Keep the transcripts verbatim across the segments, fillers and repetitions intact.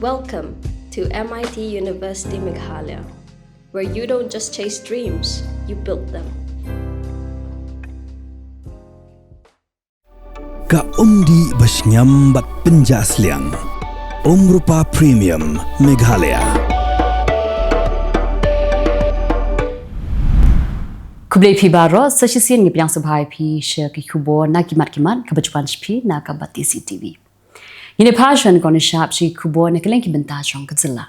Welcome to M I T University Meghalaya, where you don't just chase dreams, you build them. Ka umdih ba shngiam bad pynjah sliang. Umrupa Premium Meghalaya. Khublei phi baroh, sa shisien ngi pdiang sngewbha ïa phi sha ki khubor na ki mat ki mat kaba ju pan sha phi na ka Batesi T V. Ngin ïa phai shuwa kane shap sha ki khubor na kylleng ki bynta jong ka jylla.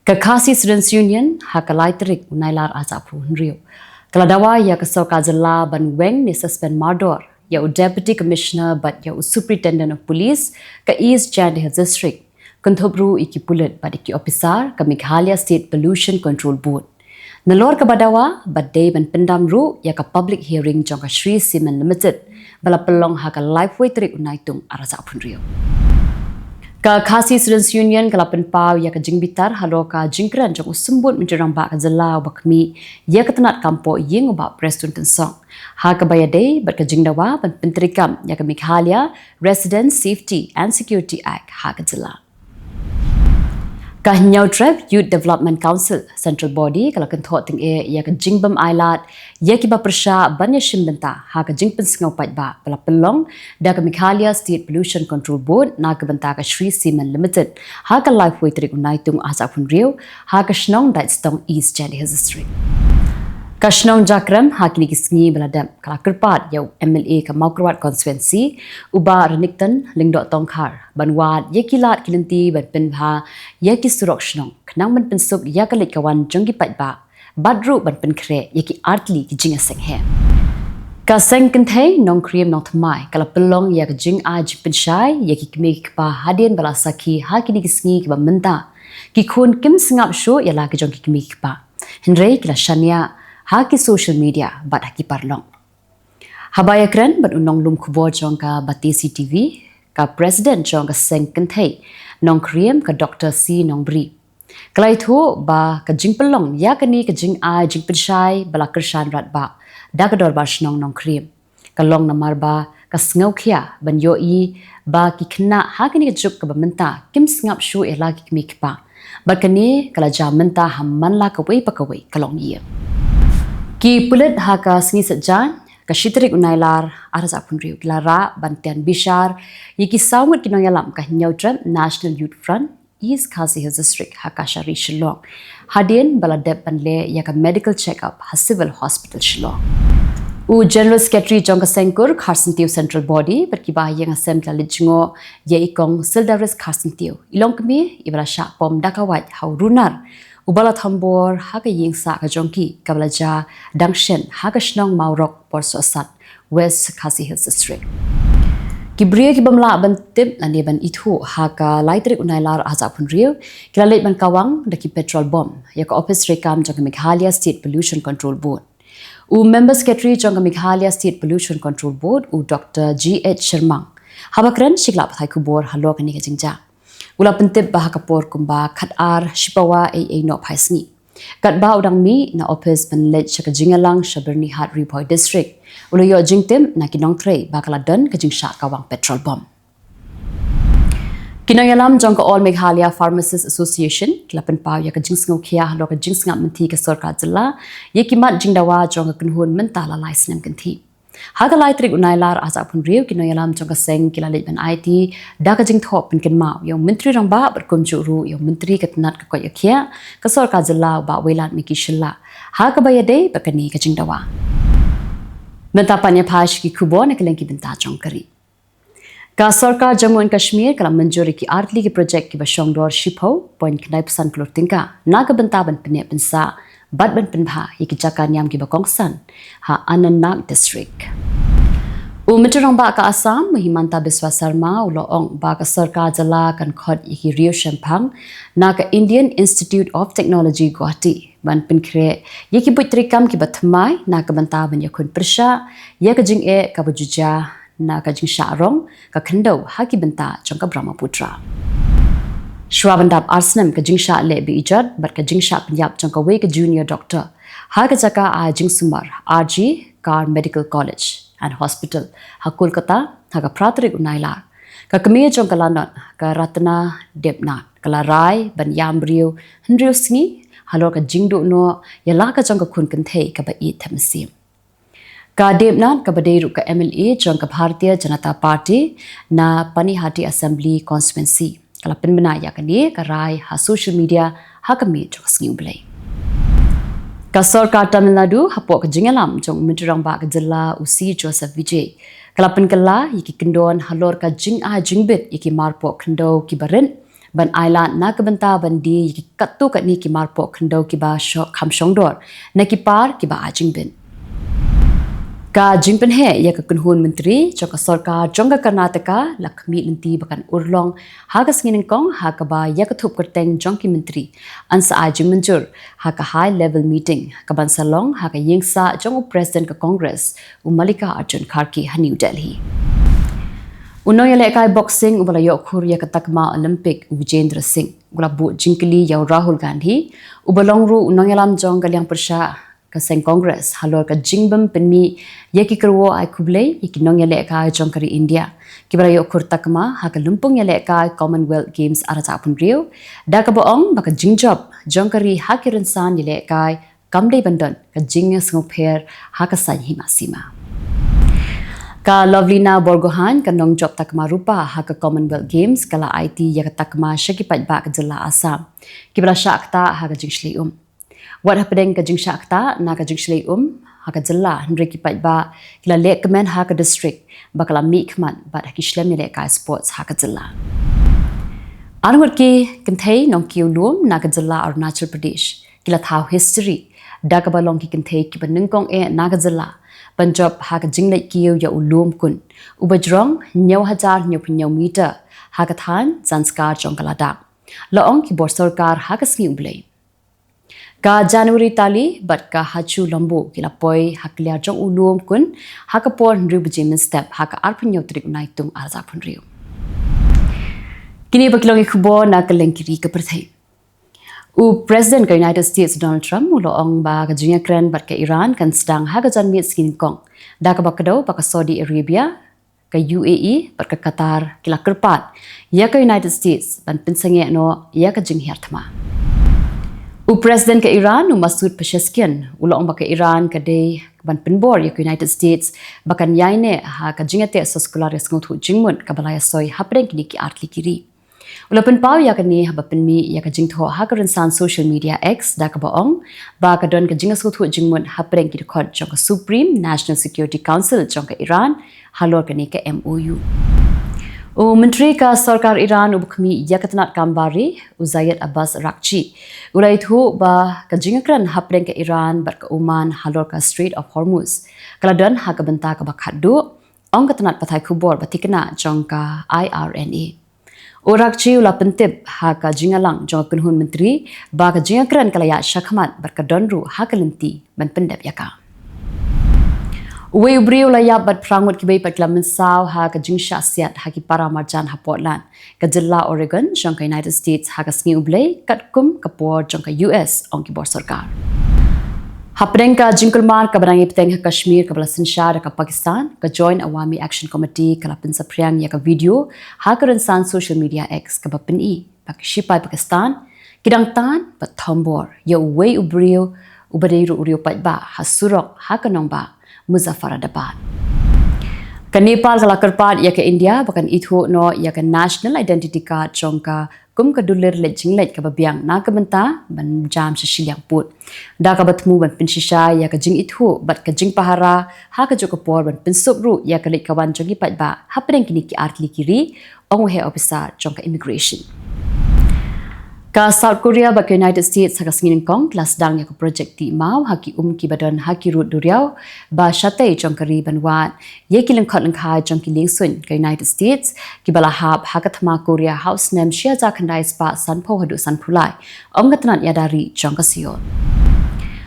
Ka Khasi Students Union ha ka lai tarik u Nailar arhajar arphew hynriew ka la dawa ïa ka sorkar jylla ban weng ne suspend mardor ïa u Deputy Commissioner bad ïa u Superintendent of Police ka East Jaintia Hills District, kynthup ruh ïa ki pulit bad ïa ki ophisar ka Meghalaya State Pollution Control Board. Nalor kaba dawa ba dei ban pyndam ruh ïa ka public hearing jong ka Shree Cement Limited ba la pynlong ha ka laiphew tarik u Naitung arhajar arphew hynriew. Ka Khasi Students Union ka la pynpaw ïa ka jingbitar halor ka jingkren jong u Symbud Myntri Rangbah ka jylla uba khmih ïa ka tnat kam poh ïing u Bah Prestone Tynsong, ha kaba ïadei bad ka jingdawa ban pyntreikam ïa ka Meghalaya Resident Safety and Security Act ha ka jylla. Ka Hynñiewtrep Youth Development Council, Central Body, ka la kynthoh tyngeh ïa ka jingbym ailad ïa kiba pyrshah ban ïashim bynta ha ka jingpynsngew paidbah ba la pynlong da ka Meghalaya State Pollution Control Board na ka bynta ka Shree Cement Limited ha ka laiphew tarik u Naitung arhajar arphew hynriew ha ka shnong Daitstong, East Jaintia Hills District. Ka shnong Jakrem ha kine ki sngi ba la dep ka la kyrpad ïa u M L A ka Mawkyrwat Constituency, u Bah Renikton Lyngdoh Tongkhar, ban wad ïa ki lad ki lynti ban pynbha ïa ki surok shnong khnang ban pynsuk ïa ka leit ka wan jong ki paidbah bad ruh ban pynkhreh ïa ki artylli ki jingïaseng heh. Ka Seng Kynthei Nongkriem Nongthymmai ka la pynlong ïa ka jingai jingpynshai ïa ki kmie ki kpa hadien ba la sakhi ha kine ki sngi kiba mynta ki khun kim sngap shuh ïa la ki jong ki kmie ki kpa, hynrei ki la shaniah ha ki social media bad ha ki paralok. Haba ïakren bad u nonglum khubor jong ka Batesi T V, ka President jong ka Seng Kynthei Nongkriem, ka Doctor C Nongbri, ka la ïathuh ba ka jingpynlong ïa kane ka jingai jingpynshai ba la kyrshan radbah da ka Dorbar Shnong Nongkriem ka long namar ba ka sngewkhia ban ïohi ba ki khynnah ha kane ka juk kaba mynta kim sngap shuh ïa la ki kmie ki kpa. Bad kane ka la jia mynta ha man la kawei pa kawei ka longïing. Ki pulit ha ka sngi Saitjaiñ, ka shi tarik u Nailar arhajar arphew hynriew, ki la rah ban tian bishar ïa ki saw ngut ki nongïalam ka Hynñiewtrep National Youth Front, East Khasi Hills District, ha Kashari, Shillong, hadien ba la dep ban leh ïa ka medical check-up ha Civil Hospital Shillong. U General Secretary jong ka Seng Kur Kharsyntiew Central Body bad kiba ha ïing ha sem ki la leit jngoh ïa i Kong Sildaris Kharsyntiew, i longkmie iba la shah pom da ka wait ha u runar uba la thombor ha ka ïing sah ka jong ki kaba la jia dang shen ha ka shnong Mawrok, Porsohsat, West Khasi Hills District. Ki briew ki bym lah ban tip lane ban ithuh ha ka lai tarik u Nailar arhajar arphew hynriew ki la leit ban kawang da ki petrol bomb ïa ka ophis treikam jong ka Meghalaya State Pollution Control Board. U Member Secretary jong ka Meghalaya State Pollution Control Board, u Doctor G H Shyrmang, haba kren sha ki lad pathai khubor halor kane ka jingjia, u la pyntip ba ha ka por kumba khatar shipawa eiei nohphai sngi, katba u dang mih na ophis ban leit sha ka jingïalang sha Byrnihat, Ri Bhoi District, u la ïoh jingtip na ki nongtrei ba ka la don ka jingshah kawang petrol bomb. Ki nongïalam jong ka All Meghalaya Pharmacists Association ki la pynpaw ïa ka jingsngewkhia halor ka jingsngap mynthi ka sorkar jylla ïa ki mat jingdawa jong ka kynhun mynta la lai snem kynthih. Ha ka lai tarik u Nailar arhajar arphew hynriew, ki nongïalam jong ka seng ki la leit ban aiti da ka jingthoh pynkynmaw ïa u Myntri Rangbah bad kumjuh ruh ïa u Myntri ka tnat ka koit ka khiah ka sorkar jylla, u Bah Wailadmiki Shylla, ha kaba ïadei bad kane ka jingdawa. Mynta pat ngin ïa phai sha ki khubor na kylleng ki bynta jong ka ri. Ka sorkar Jammu and Kashmir ka la mynjur ïa ki artylli ki projek kiba shongdor shiphew point khyndai phew san klur tyngka na ka bynta ban pynneh pynsah bad ban pynbha ïa ki jaka niam kiba kongsan ha Anantnag District. U Myntri Rangbah ka Assam, u Himanta Biswa Sarma, u la ong ba ka sorkar jylla kan khot ïa ki riew shemphang na ka Indian Institute of Technology, Guwahati, ban pynkhreh ïa ki buit treikam kiba thymmai na ka bynta ban ïakhun pyrshah ïa ka jingeh kaba ju jia na ka jingshah rong ka khyndew ha ki bynta jong ka Brahmaputra. Shuwa ban dap ar snem ka jingshah leh be-ijot bad ka jingshah pynïap jong kawei ka junior doctor ha ka jaka ai jingsumar R G Kar Medical College and Hospital ha Kolkata ha ka phra tarik u Nailar, ka kmie jong ka lanot, ka Ratna Debnath, ka la rai ban ïam briew hynriew sngi halor ka jingduh noh ïa la ka jong ka khun kynthei kaba ïeit thep mynsiem. Ka Debnath kaba dei ruh ka M L A jong ka Bharatiya Janata Party na Panihati Assembly Constituency ka la pynbna ïa kane ka rai ha social media ha ka miet jong ka Sngi U Blei. Ka sorkar Tamil Nadu hapoh ka jingïalam jong u Myntri Rangbah ka jylla u C Joseph Vijay ka la pynkylla ïa ki kyndon halor ka jingai jingbit ïa ki marpoh khyndew kiba rit ban ailad na ka bynta ban die ïa ki katto katne ki marpoh khyndew kiba sho-, kham shongdor na ki par kiba ai jingbit. Ka jingpynheh ïa ka kynhun myntri jong ka sorkar jong ka Karnataka la khmih lynti ba kan urlong ha ka Sngi Nyngkong ha kaba ïa ka thup kyrteng jong ki myntri yn sa ai jingmynjur ha ka high level meeting kaban sa long ha ka ïingsah jong u President ka Congress u Mallikarjun Kharge ha New Delhi. U nongïalehkai boxing uba la ïoh khur ïa ka takma Olympic u Vijendra Singh u la buh jingkylli ïa u Rahul Gandhi uba long ruh u nongïalam jong ka liang pyrshah ka seng Congress halor ka jingbym pynmih ïa ki kyrwoh ai khublei ïa ki nongïalehkai jong ka ri India kiba la ïoh khur takma ha ka lympung ïalehkai Commonwealth Games ar hajar arphew hynriew da kaba ong ba ka jingjop jong ka ri ha ki rynsan ïalehkai kam dei ban don ka jingsngewpher ha ka saiñ hima sima. Ka Lovelina Borgohain ka nongjop takma rupa ha ka Commonwealth Games ka la aiti ïa ka takma sha ki paidbah ka jylla Assam kiba la shah ktah ha ka jingshlei um. Wat hapdeng ka jingshah ktah na ka jingshlei um ha ka jylla hynrei ki paidbah ki la leh kmen ha ka district ba ka la mih khmat bad ha ki shlem ïalehkai sports ha ka jylla. Arngut ki kynthei nongkiew lum na ka jylla Arunachal Pradesh ki la thaw history da kaba long ki kynthei kiba nyngkong eh na ka jylla ban jop ha ka jingleit kiew ïa u lum kun uba jrong hynñiew hajar hynñiewphew hynñiew meter ha ka thaiñ Zanskar jong ka Ladakh, la ong ki bor sorkar ha ka Sngi U Blei. Ka January Tali bad ka Hachu Lambu ki la poi ha kliar jong u lum kun ha ka por hynriew baje mynstep ha ka arphew hynñiew tarik u Naitung ar hajar arphew hynriew. Kine ba ki long ki khubor na ka lyngkiri ka pyrthei. U President ka United States Donald Trump u la ong ba ka jingïakren bad ka Iran kan sdang ha ka janmiet Sngi Nyngkong da kaba kdew ba ka Saudi Arabia, ka U A E bad ka Qatar ki la kyrpad ïa ka United States ban pynsangeh noh ïa ka jinghiar thma. U President ka Iran u Masoud Pezeshkian u la ong ba ka Iran ka dei ban pynbor ïa ka United States ba kan ïaineh ha ka jingïateh soskular ïasngewthuh jingmut kaba la ïasoi hapdeng kine ki artylli ki ri. U la pynpaw ïa kane haba pynmih ïa ka jingthoh ha ka rynsan social media X da kaba ong ba ka don ka jingïasngewthuh jingmut hapdeng ki dkhot jong ka Supreme National Security Council jong ka Iran halor kane ka M O U. U Myntri ka Sorkar Iran uba khmih ïa ka tnat kam bar ri u Zayed Abbas Araghchi u la ïathuh ba ka jingïakren hapdeng ka Iran bad ka Oman halor ka Strait of Hormuz ka la don ha ka bynta kaba khatduh, ong ka tnat pathai khubor ba thikna jong ka I R N A. U Araghchi u la pyntip ha ka jingïalang jong ka kynhun myntri ba ka jingïakren ka la ïaid shakhmat bad ka don ruh ha ka lynti ban pyndep ïa ka. Uwei u briew u la ïap bad phra ngut kiwei pat ki la mynsaw ha ka jingshah siat ha ki para marjan ha Portland, ka jylla Oregon jong ka United States ha ka Sngi U Blei katkum ka por jong ka U S, ong ki bor sorkar. Hapdeng ka jingkulmar kaba dang ïa bteng ha Kashmir kaba la synshar da ka Pakistan, ka Joint Awami Action Committee ka la pynsaphriang ïa ka video ha ka rynsan social media X kaba pyni ba ki shipai Pakistan ki dang tan bad thombor ïa uwei u briew uba dei ruh u riew paidbah ha surok ha ka nongbah Muzaffarabad. Ka Nepal ka la kyrpad ïa ka India ba kan ithuh noh ïa ka National Identity Card jong ka kum ka dulir leit jingleit kaba biang na ka bynta ban jam sha shiliang pud, da kaba thmu ban pynshisha ïa ka jingithuh bad ka jingpahara ha kajuh ka por ban pynsuk ruh ïa ka leit ka wan jong ki paidbah hapdeng kine ki artylli ki ri, ong u heh ophisar jong ka immigration. Ka South Korea bad ka United States ha ka Sngi Nyngkong ki la sdang ïa ka projek tih maw ha ki um kiba don ha ki rud duriaw ba shatei jong ka ri ban wad ïa ki lyngkhot lyngkhai jong ki liengsuiñ ka United States kiba la hap ha ka thma Korea ha u snem shi hajar khyndai spah sanphew haduh sanphew lai, ong ka tnat ïada ri jong ka Seoul.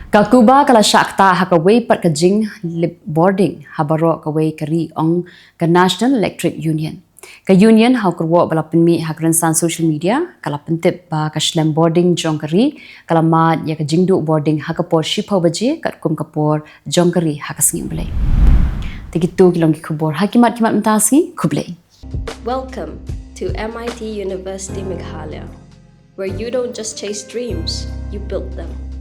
Ka Cuba ka la shah ktah ha kawei pat ka jinglip bording ha baroh kawei ka ri, ong ka National Electric Union. Ka Union ha u kyrwoh ba la pynmih ha ka rynsan social media ka la pyntip ba ka shlem bording jong ka ri ka la mad ïa ka jingduh bording ha ka por shiphew baje katkum ka por jong ka ri ha ka Sngi U Blei. Te kito ki long ki khubor ha ki mat ki mat mynta sngi. Khublei. Welcome to M I T University Meghalaya. where you don't just chase dreams, you build them.